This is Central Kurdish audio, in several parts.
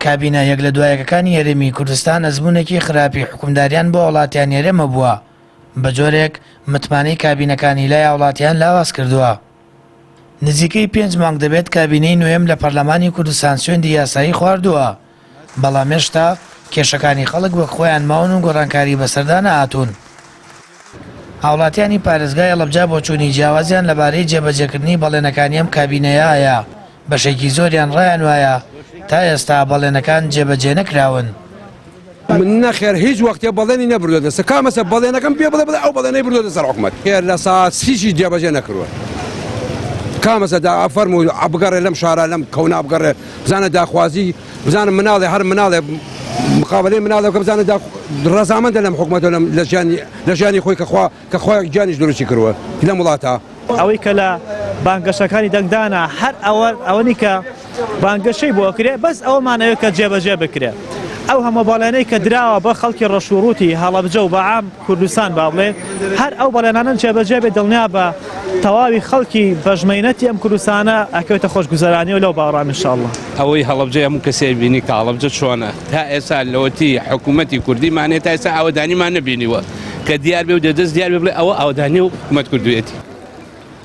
کابینە یەک لە دوایەکەکانی هەرێمی کوردستان ئەزموونێکی خراپی حوکمداریان بۆ هاوڵاتیانی هەرێم هەبووە، بەجۆرێک متمانەی کابینەکانی لای هاوڵاتیان لاواز کردووە. نزیکەی پێنج مانگ دەبێت کابینەی نۆیەم لە پەرلەمانی کوردستان سوێندی یاسایی خواردووە، بەڵام هێشتا کێشەکانی خەڵک وەک خۆیان ماون و گۆڕانکاری بەسەردا نەهاتوون. هاوڵاتیانی پارێزگای هەڵەبجە بۆچوونی جیاوازیان لەبارەی جێبەجێکردنی بەڵێنەکانی ئەم کابینەیە هەیە، بەشێکی زۆریان ڕایان وایە تا ئێستا بەڵێنەکان جێبەجێ نەکراون. من نەخێر هیچ وەختێ بەڵێنی نەبردۆتە سەر کامەسە بەڵێنەکەم پێ بڵێ بڵێ ئەو بەڵێنەی بردۆتە سەر حکومەت خێر لە سا سیشی جێبەجێ نەکردووە کامەسە دا فەرموو بگەڕێ لەم شارە لەم کەونا بگەڕێ بزانە داخوازی بزانە مناڵێ هەر مناڵێ مقابلەی مناڵێ بکە بزانە دا ڕەزامەندە لەم حکومەتە لەم لە ژیانی لە ژیانی خۆی کە خوا کە خوا گیانیش دروستی کردووە لەم وڵاتە. ئەوەی کە لە بانگەشەکانی دەنگدانە هەر ئەوە ئەوەنی کە بانگەشەی بۆ ئەکرێ بەس ئەوەمان ئەوێ کە جێبەجێ بکرێ ئەو هەموو بەڵێنەی کە دراوە بە خەڵکی ڕەشوڕووتی هەڵەبجە و بە عام کوردستان با بڵێ هەر ئەو بەڵێنانەن جێبەجێ بێ دڵنیا بە تەواوی خەڵکی بەژمەینەتی ئەم کوردستانە ئەکەوێتە خۆشگوزەرانی و لەو باوەڕام ان شاء اللە. ئەوەی هەڵەبجەی هەموو کەسێ بینی کە هەڵەبجە چۆنە تا ئێستا لەوەتی حکوومەتی کوردیمان هەیە تا ئێستا ئاوەدانیمان نەبینیوە کە دیار بێ و دەدەست دیار بێ بڵێ ئەوە ئاوەدانی و حکوومەت کردوویەتی.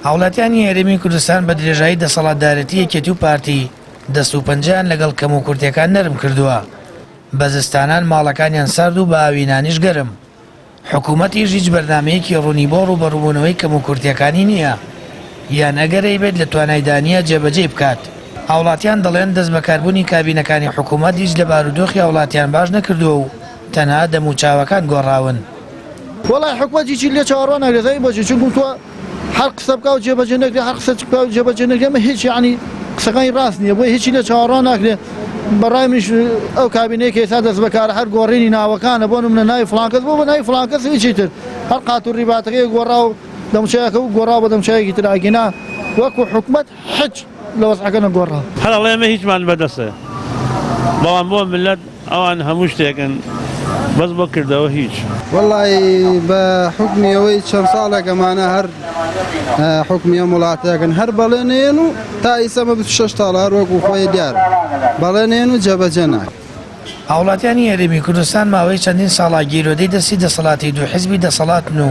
هاوڵاتیانی هەرێمی کوردستان بە درێژایی دەسەڵاتدارێتی یەکێتی و پارتی دەست و پەنجەیان لەگەڵ کەموکورتیەکان نەرم کردووە، بە زستانان ماڵەکانیان سارد و بە هاوینانیش گەرم. حکومەتیش هیچ بەرنامەیەکی ڕوونی بۆ ڕووبەڕووبوونەوەی کەموکورتیەکانی نییە، یان ئەگەر هەیبێت لە توانایدا نییە جێبەجێی بکات. هاوڵاتیان دەڵێن دەستبەکاربوونی کابینەکانی حکومەت هیچ لە بارودۆخی هاوڵاتیان باش نەکردووە و تەنها دەموچاوەکان گۆڕاون. وەڵای حکومەت هیچی لێ چاوەڕوان ناکرێت ئەی بۆچی چونکو تۆ هەر قسە بکا و جێبەجێ نەکرێ هەر قسە بکا و جێبەجێ نەکرێ ئەمە هیچ یعنی قسەکانی ڕاست نییە بۆیە هیچی لێ چاوەڕوان ناکرێ بەڕای منیش ئەو کابینەیە کە ئێستا دەست بەکارە هەر گۆڕینی ناوەکانە بۆ نمونە ناوی فڵان کەس بۆ بە ناوی فڵان کەس هیچی تر هەر قات و ڕیباتەکەی گۆڕا و دەموچاوەکە و گۆڕا بە دەموچاوێکی تر ئەگینا وەکو حکومەت حچ لە وەزعەکە نەگۆڕا. هەر ئەڵێ ئێمە هیچمان بەدەستە بەڵام بۆ مللەت ئەوان هەموو شتێکن بەس بۆ کردەوە هیچ. وەڵی بە حوکمی ئەوەی چەند ساڵێک ئەمانە هەر حوکمی ئەم وڵاتەکەن هەر بەڵێنێن و تا ئیسە بە 26 ساڵ هەر وەکو خۆی دیار بەڵێنێن و جێبەجێ ناکەن. هاوڵاتیانی هەرێمی کوردستان ماوەی چەندین ساڵە گیرۆدەی دەستی دەسەڵاتی دوو حزبی دەسەڵاتن و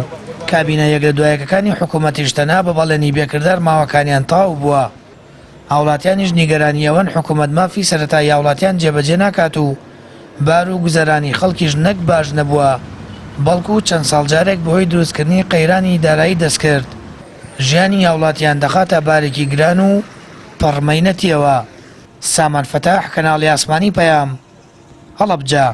کابینە یەک لە دوایەکەکانی حکوومەتیش تەنها بە بەڵێنی بێکردار ماوەکانیان تەواو بووە. هاوڵاتیانیش نیگەرانی ئەوەن حکوومەت مافی سەرەتایی هاوڵاتیان جێبەجێ ناکات و بار و گوزەرانی خەڵکیش نەک باش نەبووە بەڵکو چەند ساڵ جارێک بەهۆی دروستکردنی قەیرانی دارایی دەستکرد ژیانی هاوڵاتیان دەخاتە بارێکی گران و پڕ مەینەتیەوە. سامان فەتاح، کەناڵی ئاسمانی پەیام، هەڵەبجە.